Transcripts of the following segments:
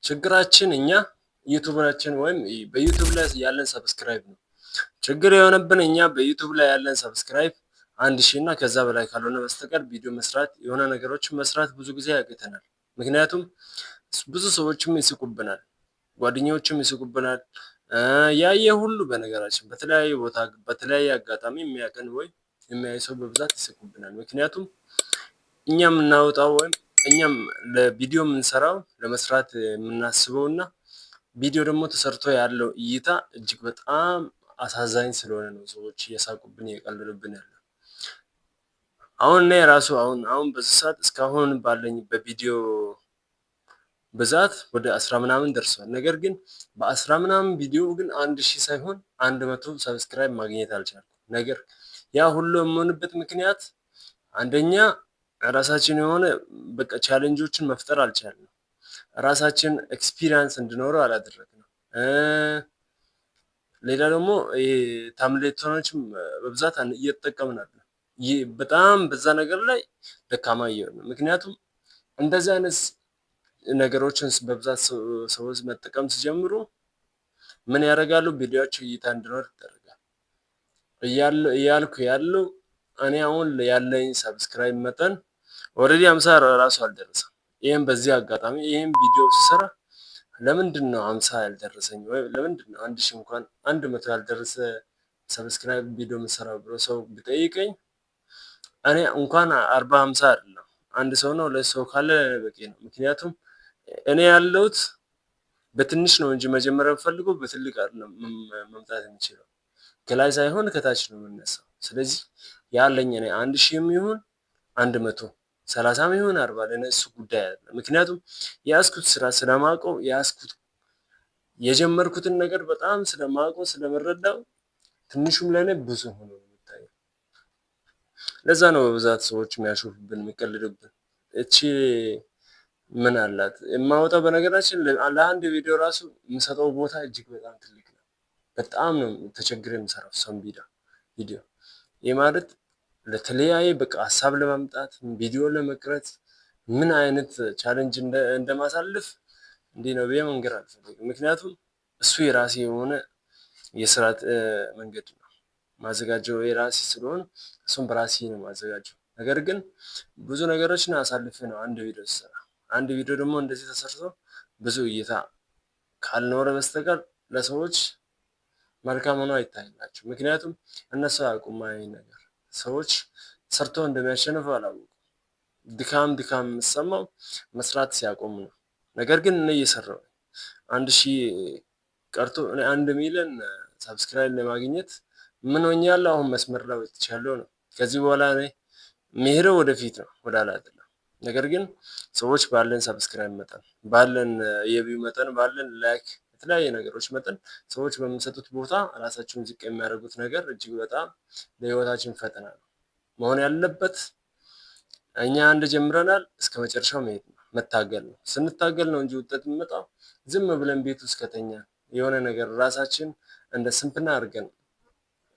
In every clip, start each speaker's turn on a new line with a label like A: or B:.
A: ችግራችን እኛ ዩቲዩባችን ወይም በዩቲዩብ ላይ ያለን subscribe ነው። ችግር የሆነብን እኛ በዩቲዩብ ላይ ያለን subscribe 1,000 እና ከዛ በላይ ካልሆነ በስተቀር ቪዲዮ መስራት፣ የሆነ ነገሮችን መስራት ብዙ ጊዜ ያቅተናል። ምክንያቱም ብዙ ሰዎችም ይስቁብናል፣ ጓደኞችም ይስቁብናል። ያየ ሁሉ በነገራችን በተለያየ ቦታ በተለያየ አጋጣሚ የሚያቀን ወይ የሚያይ ሰው በብዛት ይስቁብናል። ምክንያቱም እኛ የምናወጣው ወይም እኛም ለቪዲዮ የምንሰራው፣ ለመስራት የምናስበው እና ቪዲዮ ደግሞ ተሰርቶ ያለው እይታ እጅግ በጣም አሳዛኝ ስለሆነ ነው ሰዎች እየሳቁብን እየቀለዱብን ያለው። አሁን እኔ ራሱ አሁን አሁን በዚህ ሰዓት እስካሁን ባለኝ በቪዲዮ ብዛት ወደ 10 ምናምን ደርሷል። ነገር ግን በ10 ምናምን ቪዲዮ ግን 1,000 ሳይሆን 100 subscribe ማግኘት አልቻልኩም። ነገር ያ ሁሉ የምሆንበት ምክንያት አንደኛ ራሳችን የሆነ በቃ challenge ኦችን መፍጠር አልቻልንም። ራሳችን experience እንዲኖረው አላደረግንም። ሌላ ደግሞ ይሄ thumbnail ኦችም በብዛት እየተጠቀምን አይደለም። በጣም በዛ ነገር ላይ ደካማ እየሆንን፣ ምክንያቱም እንደዚህ አይነት ነገሮችን በብዛት ሰዎች መጠቀም ሲጀምሩ ምን ያደርጋሉ? ቪዲዮአቸው እይታ እንዲኖር ይደረጋል። እያልኩ ያለው እኔ አሁን ያለኝ subscribe መጠን already 50 ራሱ አልደረሰም። ይህም በዚህ አጋጣሚ ይህም ቪዲዮ ስሰራ ለምንድን ነው 50 ያልደረሰኝ ወይ ለምንድን ነው 1,000 እንኳን 100 ያልደረሰ subscribe ቪዲዮ የምሰራው ብሎ ሰው ቢጠይቀኝ፣ እኔ እንኳን 40 50 አይደለም፣ አንድ ሰው ነው ሁለት ሰው ካለ በቂ ነው። ምክንያቱም እኔ ያለሁት በትንሽ ነው እንጂ መጀመሪያ የምፈልገው በትልቅ አይደለም መምጣት የምችለው፣ ከላይ ሳይሆን ከታች ነው የምነሳው። ስለዚህ ያለኝ እኔ 1,000ም ይሁን 130ም ይሁን 40 ለእኔ እሱ ጉዳይ አይደለም። ምክንያቱም የያዝኩት ስራ ስለማውቀው፣ የያዝኩት የጀመርኩትን ነገር በጣም ስለማውቀው፣ ስለምረዳው ትንሹም ለእኔ ብዙ ሆኖ ነው የሚታየው። ለዛ ነው በብዛት ሰዎች የሚያሾፉብን፣ የሚቀልዱብን። እቺ ምን አላት የማወጣው፣ በነገራችን ለአንድ ቪዲዮ ራሱ የምሰጠው ቦታ እጅግ በጣም ትልቅ ነው። በጣም ነው ተቸግሬ የምሰራው ሰም ቪዲዮ። ይህ ማለት ለተለያየ በቃ ሀሳብ ለማምጣት፣ ቪዲዮ ለመቅረጽ ምን አይነት challenge እንደማሳልፍ እንዲህ ነው ብዬ መንገር አልፈልግም። ምክንያቱም እሱ የራሴ የሆነ የስራ መንገድ ነው፣ ማዘጋጀው የራሴ ስለሆነ እሱም በራሴ ነው ማዘጋጀው። ነገር ግን ብዙ ነገሮችን አሳልፌ ነው አንድ ቪዲዮ ስሰራ። አንድ ቪዲዮ ደግሞ እንደዚህ ተሰርቶ ብዙ እይታ ካልኖረ በስተቀር ለሰዎች መልካም ሆኖ አይታይላቸው። ምክንያቱም እነሱ አያውቁም፣ ይሄን ነገር ሰዎች ሰርቶ እንደሚያሸንፉ አላወቁም። ድካም ድካም የሚሰማው መስራት ሲያቆሙ ነው። ነገር ግን እኔ እየሰራሁ 1,000 ቀርቶ 1 ሚሊዮን subscribe ለማግኘት ምን ሆኛለሁ? አሁን መስመር ላይ ወጥቻለሁ ነው። ከዚህ በኋላ እኔ የምሄደው ወደፊት ነው፣ ወደ ኋላ አይደለም። ነገር ግን ሰዎች ባለን subscribe መጠን፣ ባለን የ view መጠን፣ ባለን like፣ የተለያየ ነገሮች መጠን ሰዎች በሚሰጡት ቦታ ራሳቸውን ዝቅ የሚያደርጉት ነገር እጅግ በጣም ለህይወታችን ፈተና ነው። መሆን ያለበት እኛ አንድ ጀምረናል፣ እስከ መጨረሻው መሄድ ነው፣ መታገል ነው። ስንታገል ነው እንጂ ውጤት የሚመጣው። ዝም ብለን ቤት ውስጥ ከተኛ፣ የሆነ ነገር ራሳችን እንደ ስንፍና አድርገን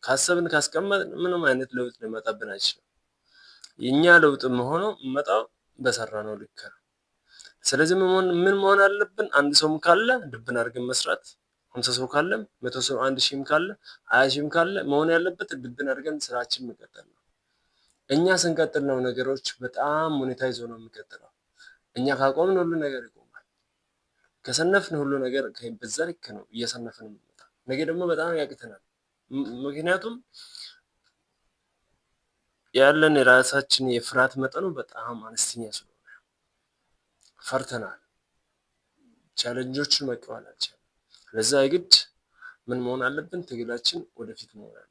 A: ካሰብን፣ ካስቀመጥን ምንም አይነት ለውጥ ሊመጣብን አይችልም። የእኛ ለውጥ መሆነው የሚመጣው በሰራነው ልክ ነው። ስለዚህ ምን መሆን አለብን? አንድ ሰውም ካለ ድብን አድርገን መስራት፣ 50 ሰው ካለም፣ 100 ሰው፣ 1,000ም ካለ፣ 20,000ም ካለ መሆን ያለበት ድብን አድርገን ስራችን መቀጠል ነው። እኛ ስንቀጥል ነው ነገሮች በጣም monetize ሆነው የሚቀጥለው። እኛ ካቆምን ሁሉ ነገር ይቆማል። ከሰነፍን ሁሉ ነገር በዛ ልክ ነው እየሰነፍን የሚመጣ። ነገ ደግሞ በጣም ያቅተናል። ምክንያቱም ያለን የራሳችን የፍርሃት መጠኑ በጣም አነስተኛ ስለሆነ ፈርተናል። Challenge ኦችን መቀበል አልቻልንም። ለዛ የግድ ምን መሆን አለብን? ትግላችን ወደፊት መሆን አለብን።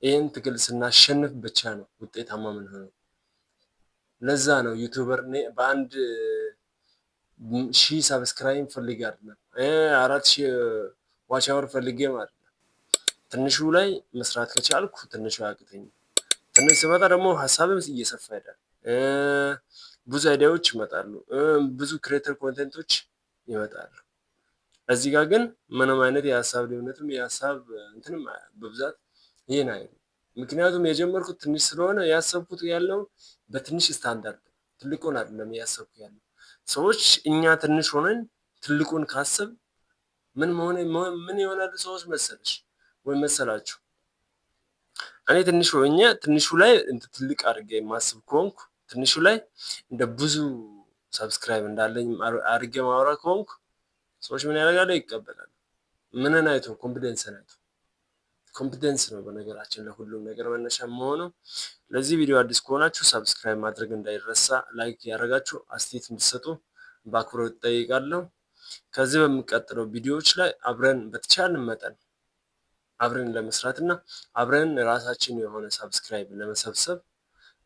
A: ይህን ትግል ስናሸንፍ ብቻ ነው ውጤታማ የምንሆነው። ለዛ ነው YouTuber በ1,000 subscribe ፈልጌ አይደለም፣ 4,000 watch hour ፈልጌ ማለት ነው። ትንሹ ላይ መስራት ከቻልኩ ትንሹ አያቅተኝም። ትንሽ ስመጣ ደግሞ ሀሳብም እየሰፋ ይሄዳል። ብዙ idea ዎች ይመጣሉ። ብዙ creator content ኦች ይመጣሉ። እዚህ ጋር ግን ምንም አይነት የሀሳብ ልዩነትም የሀሳብ እንትንም በብዛት ይህን አይልም። ምክንያቱም የጀመርኩት ትንሽ ስለሆነ ያሰብኩት ያለው በትንሽ ስታንዳርድ፣ ትልቁን አይደለም እያሰብኩ ያለው። ሰዎች እኛ ትንሽ ሆነን ትልቁን ካሰብ ምን መሆን ምን ይሆናሉ ሰዎች መሰለሽ ወይ መሰላችሁ? እኔ ትንሽ ሆኜ ትንሹ ላይ እንደ ትልቅ አድርጌ የማስብ ከሆንኩ፣ ትንሹ ላይ እንደ ብዙ subscribe እንዳለኝ አድርጌ ማውራ ከሆንኩ ሰዎች ምን ያደርጋሉ? ይቀበላሉ። ምንን አይቶ? Confidence ን አይቶ። Confidence ነው በነገራችን ለሁሉም ነገር መነሻ መሆነው። ለዚህ ቪዲዮ አዲስ ከሆናችሁ subscribe ማድረግ እንዳይረሳ፣ like ያደረጋችሁ አስተያየት እንድትሰጡ በአክብሮት እጠይቃለሁ። ከዚህ በሚቀጥለው ቪዲዮዎች ላይ አብረን በተቻለን መጠን አብረን ለመስራት እና አብረን ራሳችን የሆነ subscribe ለመሰብሰብ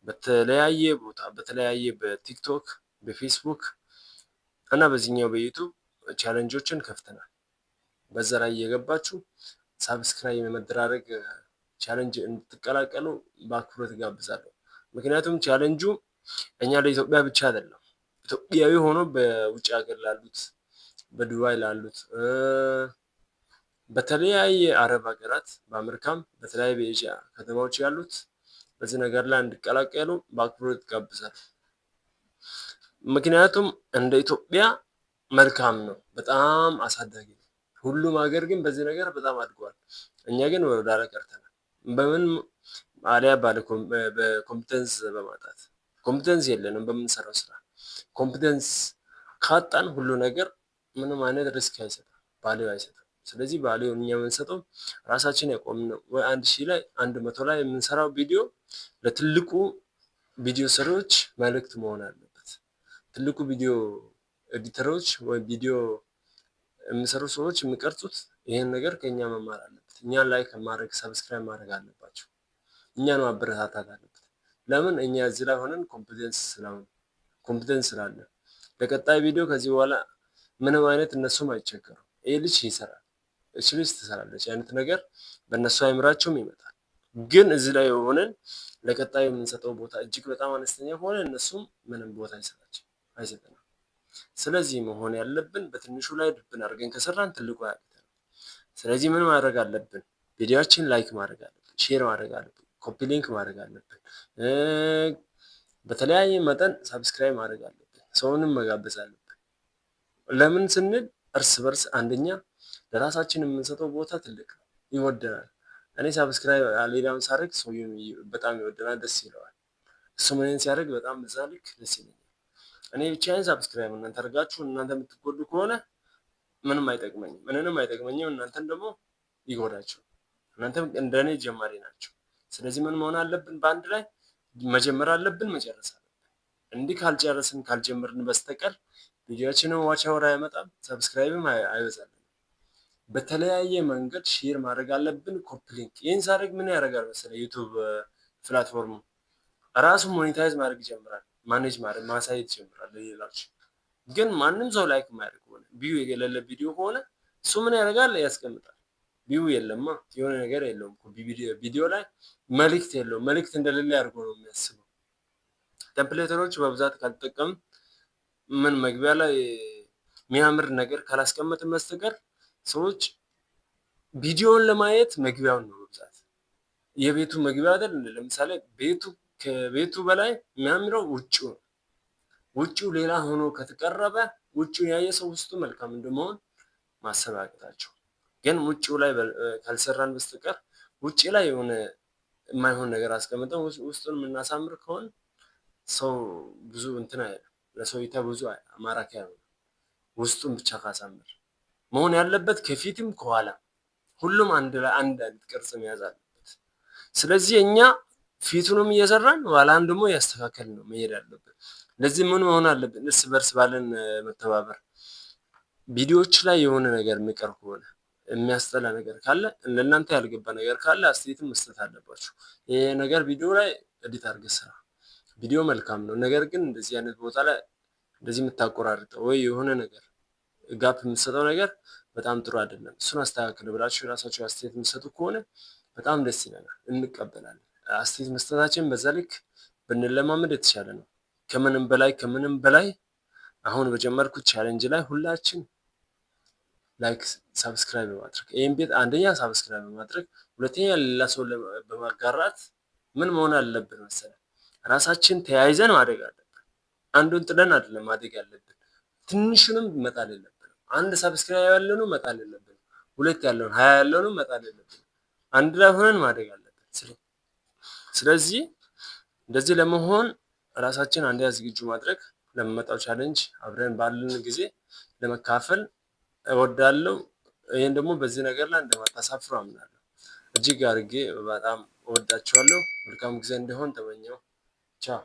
A: በተለያየ ቦታ፣ በተለያየ በቲክቶክ፣ በፌስቡክ እና በዚህኛው በዩቱብ challenge ኦችን ከፍተናል። በዛ ላይ እየገባችሁ subscribe የመደራረግ challenge እንድትቀላቀሉ በአክብሮት ጋብዛለሁ። ምክንያቱም ቻሌንጁ እኛ ለኢትዮጵያ ብቻ አይደለም። ኢትዮጵያዊ ሆኖ በውጭ ሀገር ላሉት፣ በዱባይ ላሉት፣ በተለያየ አረብ ሀገራት፣ በአሜሪካም፣ በተለያየ በኤዥያ ከተማዎች ያሉት በዚህ ነገር ላይ እንዲቀላቀሉ በአክብሮት ጋብዛለሁ። ምክንያቱም እንደ ኢትዮጵያ መልካም ነው፣ በጣም አሳዳጊ ነው። ሁሉም ሀገር ግን በዚህ ነገር በጣም አድገዋል። እኛ ግን ወደ ኋላ ቀርተናል። በምን አሊያ ባለ በ competence በማጣት፣ competence የለንም በምንሰራው ስራ። Competence ካጣን ሁሉ ነገር ምንም አይነት risk አይሰጥም፣ value አይሰጥም። ስለዚህ value እኛ የምንሰጠው ራሳችን ያቆምነው ወይ 1,000 ላይ፣ 100 ላይ የምንሰራው ቪዲዮ ለትልቁ ቪዲዮ ሰሪዎች መልእክት መሆን አለበት። ትልቁ ቪዲዮ editor ኦች ወይ ቪዲዮ የሚሰሩ ሰዎች የሚቀርጹት ይሄን ነገር ከኛ መማር አለበት። እኛን like ማድረግ፣ subscribe ማድረግ አለባቸው። እኛን ማበረታታት አለበት። ለምን? እኛ እዚህ ላይ ሆነን confidence ስለሆነ፣ confidence ስላለ ለቀጣይ ቪዲዮ ከዚህ በኋላ ምንም አይነት እነሱም አይቸገሩም። ይሄ ልጅ ይሰራል፣ እች ልጅ ትሰራለች አይነት ነገር በእነሱ አይምራቸውም ይመጣል። ግን እዚህ ላይ ሆነን ለቀጣዩ የምንሰጠው ቦታ እጅግ በጣም አነስተኛ ከሆነ እነሱም ምንም ቦታ አይሰጣቸው አይሰጠንም። ስለዚህ መሆን ያለብን በትንሹ ላይ ድብን አድርገን ከሰራን ትልቁ አያቅተንም። ስለዚህ ምን ማድረግ አለብን? ቪዲዮችን like ማድረግ አለብን፣ share ማድረግ አለብን፣ copy link ማድረግ አለብን፣ በተለያየ መጠን subscribe ማድረግ አለብን፣ ሰውንም መጋበዝ አለብን። ለምን ስንል እርስ በርስ አንደኛ ለራሳችን የምንሰጠው ቦታ ትልቅ ነው፣ ይወደናል። እኔ subscribe ሌላውን ሳደርግ ሰውዬው በጣም ይወደናል፣ ደስ ይለዋል። እሱም እኔን ሲያደርግ በጣም በዛ ልክ ደስ ይለኛል። እኔ ብቻዬን subscribe እናንተ አድርጋችሁ እናንተ የምትጎዱ ከሆነ ምንም አይጠቅመኝም፣ ምንንም አይጠቅመኝም፣ እናንተን ደግሞ ይጎዳችሁ። እናንተም እንደኔ ጀማሪ ናቸው። ስለዚህ ምን መሆን አለብን? በአንድ ላይ መጀመር አለብን፣ መጨረስ አለብን። እንዲህ ካልጨረስን ካልጀመርን በስተቀር ቪዲዮችንም watch hour አይመጣም፣ subscribe ም አይበዛልንም። በተለያየ መንገድ share ማድረግ አለብን። Copy link ይህን ሳደርግ ምን ያደርጋል መሰለህ? ዩቱብ platform ኡ ራሱ monetize ማድረግ ይጀምራል። Manage ማድረግ ማሳየት ይጀምራል ለሌሎች። ግን ማንም ሰው like የማያደርግ ከሆነ፣ view የሌለ ቪዲዮ ከሆነ እሱ ምን ያደርጋል? ያስቀምጣል። View የለማ፣ የሆነ ነገር የለውም፣ ቪዲዮ ላይ መልእክት የለውም። መልእክት እንደሌለ አድርጎ ነው የሚያስበው። Template ኦች በብዛት ካልተጠቀምን፣ ምን መግቢያ ላይ የሚያምር ነገር ካላስቀመጥን በስተቀር ሰዎች ቪዲዮውን ለማየት መግቢያውን ነው በብዛት። የቤቱ መግቢያ አይደል? ለምሳሌ ቤቱ ከቤቱ በላይ የሚያምረው ውጭው ነው። ውጭው ሌላ ሆኖ ከተቀረበ ውጭውን ያየ ሰው ውስጡ መልካም እንደመሆን ማሰብ አያቅታቸው። ግን ውጭው ላይ ካልሰራን በስተቀር፣ ውጭ ላይ የሆነ የማይሆን ነገር አስቀምጠን ውስጡን የምናሳምር ከሆነ ሰው ብዙ እንትን አይልም። ለሰው እይታ ብዙ ማራኪ አይሆንም። ውስጡን ብቻ ካሳምር መሆን ያለበት ከፊትም ከኋላ ሁሉም አንድ ላይ አንድ አይነት ቅርጽ መያዝ አለበት። ስለዚህ እኛ ፊቱንም እየሰራን ኋላን ደግሞ እያስተካከልን ነው መሄድ ያለብን። ለዚህ ምን መሆን አለብን? እርስ በርስ ባለን መተባበር። ቪዲዮዎች ላይ የሆነ ነገር የሚቀር ከሆነ፣ የሚያስጠላ ነገር ካለ፣ ለእናንተ ያልገባ ነገር ካለ አስተያየትም መስጠት አለባችሁ። ይሄ ነገር ቪዲዮ ላይ edit አድርገህ ስራ። ቪዲዮ መልካም ነው። ነገር ግን እንደዚህ አይነት ቦታ ላይ እንደዚህ የምታቆራርጠው ወይ የሆነ ነገር gap የምትሰጠው ነገር በጣም ጥሩ አይደለም። እሱን አስተካክል ብላችሁ የራሳችሁ አስተያየት የምትሰጡ ከሆነ በጣም ደስ ይለናል፣ እንቀበላለን። አስተያየት መስጠታችን በዛ ልክ ብንለማመድ የተሻለ ነው። ከምንም በላይ፣ ከምንም በላይ አሁን በጀመርኩት challenge ላይ ሁላችን like subscribe በማድረግ፣ ይህን ቤት አንደኛ subscribe በማድረግ፣ ሁለተኛ ሌላ ሰው በማጋራት ምን መሆን አለብን መሰለህ? ራሳችን ተያይዘን ማደግ አለብን። አንዱን ጥለን አይደለም ማደግ ያለብን። ትንሹንም መጣል የለብንም። አንድ subscribe ያለነው መጣል የለብንም። ሁለት ያለውን፣ 20 ያለውን መጣል የለብንም። አንድ ላይ ሆነን ማደግ አለብን። ስለዚህ እንደዚህ ለመሆን ራሳችን አንድ ዝግጁ ማድረግ፣ ለሚመጣው challenge አብረን ባለን ጊዜ ለመካፈል እወዳለሁ። ይህን ደግሞ በዚህ ነገር ላይ እንደማታሳፍሩ አምናለሁ። እጅግ አድርጌ በጣም እወዳችኋለሁ። መልካም ጊዜ እንዲሆን ተመኘው። ቻው።